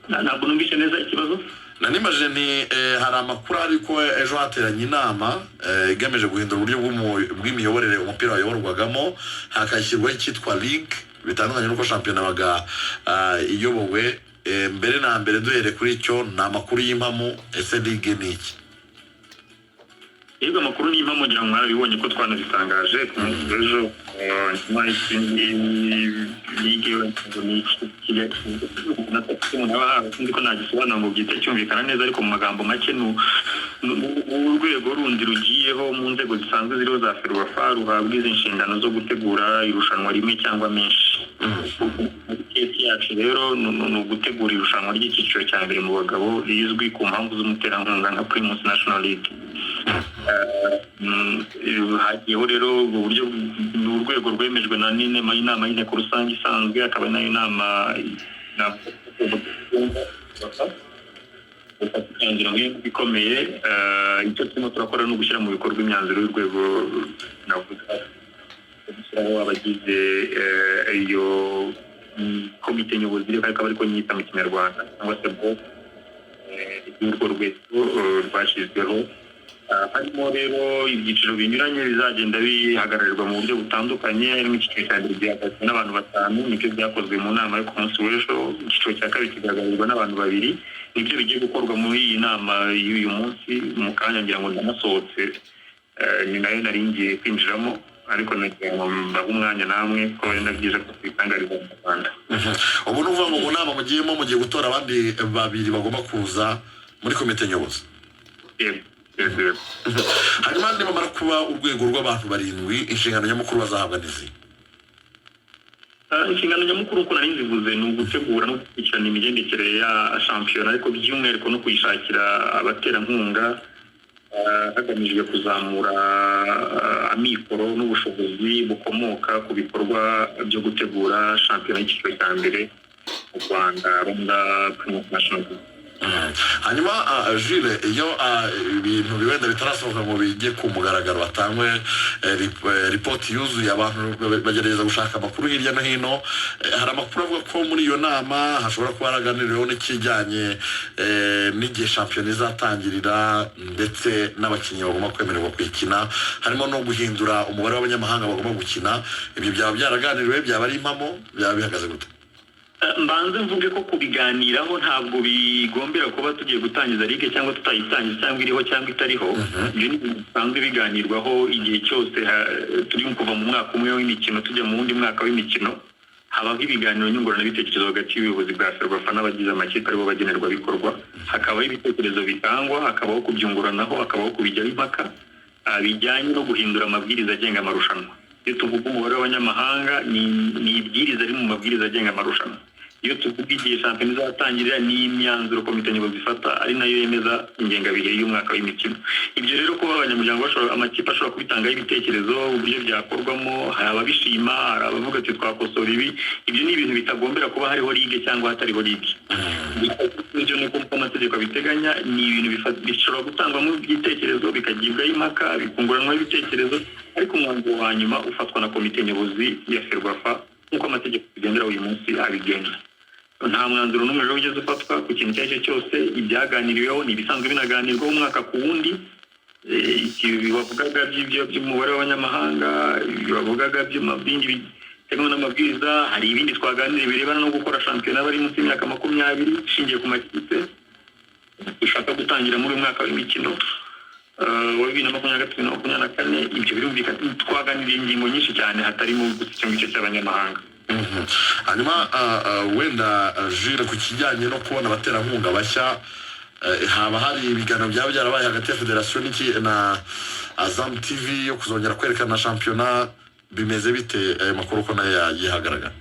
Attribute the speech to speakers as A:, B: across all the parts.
A: Ntabwo numvise neza ikibazo.
B: Nanimajije ni hari amakuru ariko ejo hateranye inama igamije guhindura uburyo bw'imiyoborere umupira wayoborwagamo, hakashyirwaho icyitwa league, bitandukanye n'uko shampiyona yabaga iyobowe. Mbere na mbere, duhere kuri icyo, ni amakuru y'impamo? Ese league ni iki?
A: Yego, amakuru ni impamo. Ngira ngo mwarabibonye ko twanabitangaje ku munsi w'ejo. Nyuma y'ikindi ligue ngo ni iki umuntu aba ahawe, sinzi ko nagisobanura ngo gihite cyumvikana neza, ariko mu magambo make ni urwego rundi rugiyeho mu nzego zisanzwe ziriho za FERWAFA, ruhabwa izi nshingano zo gutegura irushanwa rimwe cyangwa menshi. Muri case yacu rero ni ugutegura irushanwa ry'icyiciro cya mbere mu bagabo rizwi ku mpamvu z'umuterankunga nka Primus National League. Hagiyeho rero ubwo buryo, ni urwego rwemejwe na n'inama inama y'inteko rusange isanzwe, akaba ari nayo nama gufata imyanzuro nk'iyo ikomeye. Icyo turimo turakora ni ugushyira mu bikorwa imyanzuro y'urwego navuga, gushyiraho abagize iyo komite nyobozi, reka akaba ariko nyita mu Kinyarwanda, cyangwa se board y'urwo rwego rwashyizweho. Harimo rero ibyiciro binyuranye bizagenda bihagararirwa mu buryo butandukanye. Harimo icyiciro cya mbere gihagazwe n'abantu batanu, nibyo byakozwe mu nama yo ku munsi w'ejo. Icyiciro cya kabiri kigahagararirwa n'abantu babiri, nibyo bigiye gukorwa muri iyi nama y'uyu munsi. Mu kanya ngira ngo ndanasohotse, ni nayo nari ngiye kwinjiramo, ariko nagira ngo mbahe umwanya namwe ko ari na byiza ko twitangariza mu Rwanda.
B: Ubu ni ukuvuga ngo mu nama mugiyemo mugiye gutora abandi babiri bagomba kuza muri komite nyobozi?
A: Yego.
B: Hanyuma nibamara kuba urwego rw'abantu barindwi, inshingano nyamukuru bazahabwa n'izi?
A: Inshingano nyamukuru, uko nari nzivuze, ni ugutegura no gukurikirana imigendekere ya shampiyona, ariko by'umwihariko no kuyishakira abaterankunga, hagamijwe kuzamura amikoro n'ubushobozi bukomoka ku bikorwa byo gutegura shampiyona y'icyiciro cya mbere mu Rwanda, Rwanda Primus National League.
B: Hanyuma Jules, iyo ibintu wenda bitarasohoka ngo bijye ku mugaragaro, hatangwe ripoti yuzuye, abantu bagerageza gushaka amakuru hirya no hino. Hari amakuru avuga ko muri iyo nama hashobora kuba haraganiriweho n'ikijyanye n'igihe shampiyona izatangirira, ndetse n'abakinnyi bagomba kwemererwa kuyikina, harimo no guhindura umubare w'abanyamahanga bagomba gukina. Ibyo byaba byaraganiriwe? Byaba ari impamo? Byaba bihagaze gute?
A: Mbanze mvuge ko kubiganiraho ntabwo bigombera kuba tugiye gutangiza ligue cyangwa tutayitangiza, cyangwa iriho cyangwa itariho. Ibyo ni ibintu bisanzwe biganirwaho igihe cyose turi kuva mu mwaka umwe w'imikino tujya mu wundi mwaka w'imikino. Habaho ibiganiro nyunguranabitekerezo hagati y'ubuyobozi bwa FERWAFA n'abagize amakipe aribo bagenerwabikorwa, hakabaho ibitekerezo bitangwa, hakabaho kubyunguranaho, hakabaho kubijyaho impaka bijyanye no guhindura amabwiriza agenga amarushanwa. Iyo tuvuga umubare w'abanyamahanga, ni ibwiriza riri mu mabwiriza agenga amarushanwa. Iyo tuvuga igihe shampiyona izatangirira, ni imyanzuro komite nyobozi ifata, ari nayo yemeza ingengabihe y'umwaka w'imikino. Ibyo rero, kuba abanyamuryango bashobora, amakipe ashobora kubitangaho ibitekerezo uburyo byakorwamo, hari ababishima, hari abavuga ati twakosora ibi. Ibyo ni ibintu bitagombera kuba hariho ligue cyangwa hatariho ligue. Ibyo ni uko amategeko abiteganya. Ni ibintu bishobora gutangwamo ibitekerezo, bikagibwaho impaka, bikunguranwaho ibitekerezo, ariko umwanzuro wa nyuma ufatwa na komite nyobozi ya FERWAFA nk'uko amategeko tugendera uyu munsi abigenza. Nta mwanzuro n'umwe rero wigeze ufatwa ku kintu icyo ari cyo cyose. Ibyaganiriweho ni ibisanzwe binaganirwaho umwaka ku wundi. Ibi bavugaga by'ibyo by'umubare w'abanyamahanga, ibi bavugaga by'amabindi biteganywa n'amabwiriza, hari ibindi twaganiriye birebana no gukora shampiyona bari munsi y'imyaka 20 ishingiye ku makipe dushaka gutangira muri uyu mwaka w'imikino wa 2023 na 24. Ibyo birumvikana, twaganiriye ingingo nyinshi cyane, hatarimo gusa icyo ngicyo cy'abanyamahanga.
B: Hanyuma wenda Jules, ku kijyanye no kubona abaterankunga bashya, haba hari ibiganiro byaba byarabaye hagati ya federasiyo n'iki na Azam TV yo kuzongera kwerekana shampiyona? Bimeze bite ayo makuru ko nayo yagiye ahagaragara?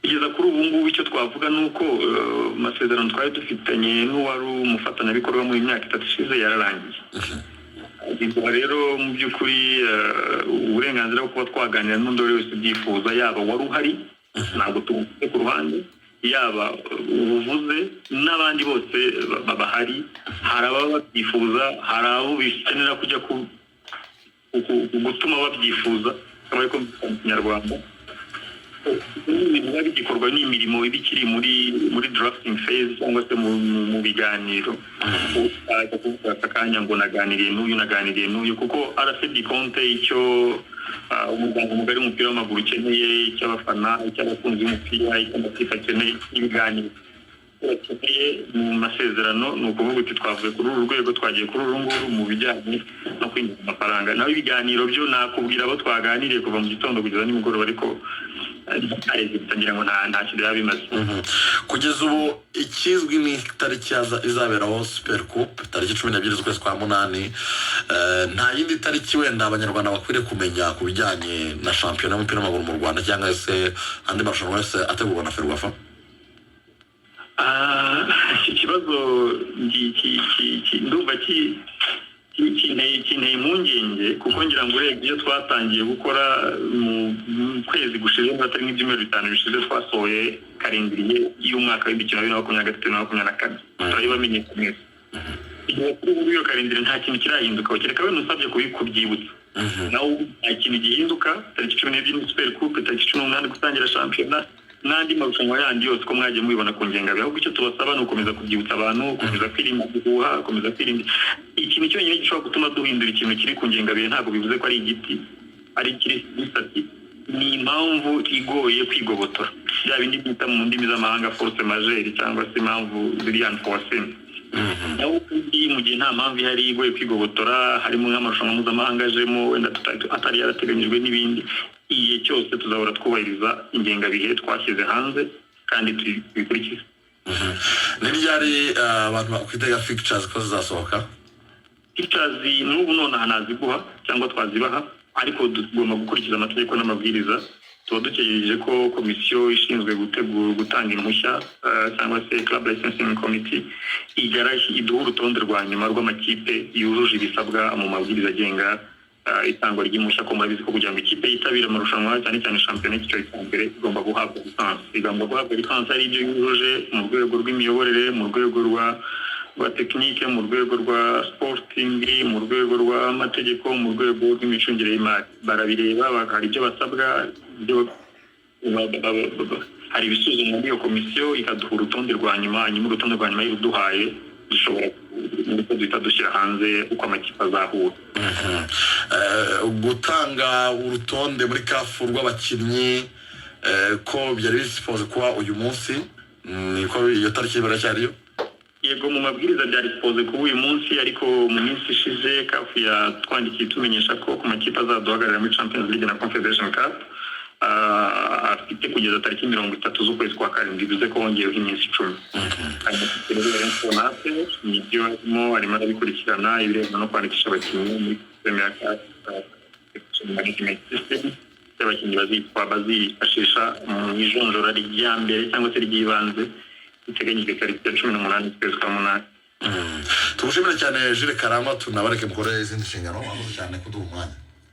A: Kugeza kuri ubu ngubu, icyo twavuga ni uko amasezerano twari dufitanye n'uwari umufatanyabikorwa muri myaka 3 ishize yararangiye. Biduha rero mu by'ukuri uburenganzira bwo kuba twaganira n'undi uwo ari wese ubyifuza, yaba wari uhari, ntabwo tuwufite ku ruhande, yaba ubuvuze n'abandi bose bahari. Hari ababa babyifuza, hari abo bikenera kujya gutuma babyifuza, akaba ariko mu Kinyarwanda. Ni ibintu biba bigikorwa, ni imirimo iba ikiri muri drafting phase cyangwa se mu biganiro. Utajya kuvuga aka kanya ngo naganiriye n'uyu, naganiriye n'uyu, kuko arafedi konte icyo umuryango mugari w'umupira w'amaguru ukeneye, icy'abafana, icy'abakunzi b'umupira, icy'amakipe akeneye, ibiganiro bakeneye mu masezerano. Ni ukuvuga uti twavuye kuri uru rwego, twagiye kuri uru nguru mu bijyanye no kwinjiza amafaranga. Naho ibiganiro byo, nakubwira abo twaganiriye kuva mu gitondo kugeza nimugoroba, ariko ngira ngo nta kintu biba bimaze.
B: Kugeza ubu ikizwi ni itariki izaberaho Super Coupe, tariki 12 z'ukwezi kwa munani. Nta yindi tariki wenda Abanyarwanda bakwiriye kumenya ku bijyanye na shampiyona y'umupira w'amaguru mu Rwanda cyangwa se andi marushanwa yose ategurwa na FERWAFA?
A: Iki kibazo ndumva kinteye impungenge, kuko ngira ngo urebye iyo twatangiye gukora mu kwezi gushize, niba atari nk'ibyumweru 5 bishize, twasohoye calendrier y'umwaka w'imikino wa 2023 na 24, turayibamenyesha mwese. Igihe kuri ubu iyo calendrier nta kintu kirahinduka, kereka wenda usabye kubyibutsa. Naho ubu nta kintu gihinduka. Tariki 12 ni Super Coupe, tariki 18 gutangira shampiyona n'andi marushanwa yandi yose, uko mwagiye mubibona ku ngengabihe. Ahubwo icyo tubasaba ni ugukomeza kubyibutsa abantu, gukomeza kwirinda guhuha, gukomeza kwirinda. Ikintu cyonyine gishobora gutuma duhindura ikintu kiri ku ngengabihe, ntabwo bivuze ko ari igiti, ari ikiri gisati, ni impamvu igoye kwigobotora, bya bindi bita mu ndimi z'amahanga force majeure, cyangwa se impamvu ziri unforeseen. Naho ubundi mu gihe nta mpamvu ihari igoye kwigobotora, harimo nk'amarushanwa mpuzamahanga ajemo wenda atari yarateganyijwe n'ibindi, igihe cyose tuzahora twubahiriza ingengabihe twashyize hanze kandi tubikurikize.
B: Ni ryari abantu bakwitega fixtures ko zizasohoka?
A: Fixtures n'ubu nonaha naziguha cyangwa twazibaha, ariko tugomba gukurikiza amategeko n'amabwiriza. Tuba dutegereje ko komisiyo ishinzwe gutegura gutanga impushya, cyangwa se club licensing committee, iduha urutonde rwa nyuma rw'amakipe yujuje ibisabwa mu mabwiriza agenga itangwa ry'impushya. Ko murabizi ko kugira ngo ikipe yitabire amarushanwa, cyane cyane shampiyona y'icyiciro cya mbere, igomba guhabwa licence. Igomba guhabwa licence ari ibyo yujuje mu rwego rw'imiyoborere, mu rwego rwa technique, mu rwego rwa sporting, mu rwego rw'amategeko, mu rwego rw'imicungire y'imari. Barabireba, hari ibyo basabwa, ibyo hari ibisuzumwa muri iyo komisiyo, ikaduha urutonde rwa nyuma. Hanyuma urutonde rwa nyuma iyo uduhaye, dushobora nibwo duhita dushyira hanze uko amakipe azahura.
B: Gutanga urutonde muri CAF rw'abakinnyi, ko byari bisipoze kuba uyu munsi, niko iyo tariki biracyariyo?
A: Yego, mu mabwiriza byari supposé kuba uyu munsi, ariko mu minsi ishize CAF yatwandikiye itumenyesha ko ku makipe azaduhagararira muri Champions League na Confederation Cup, afite kugeza tariki 30 z'ukwezi kwa karindwi, bivuze ko hongeyeho iminsi 10. Hanyuma rero Rayon Sports natwe nibyo arimo arabikurikirana, ibirebana no kwandikisha abakinnyi muri system ya CAF management system, y'abakinnyi bazitwa bazifashisha mu ijonjora rya mbere cyangwa se ry'ibanze riteganyijwe tariki ya 18 z'ukwezi kwa munani.
B: Tugushimire cyane, Jules Karangwa, tunabareke mukore izindi nshingano. Wakoze cyane kuduha umwanya.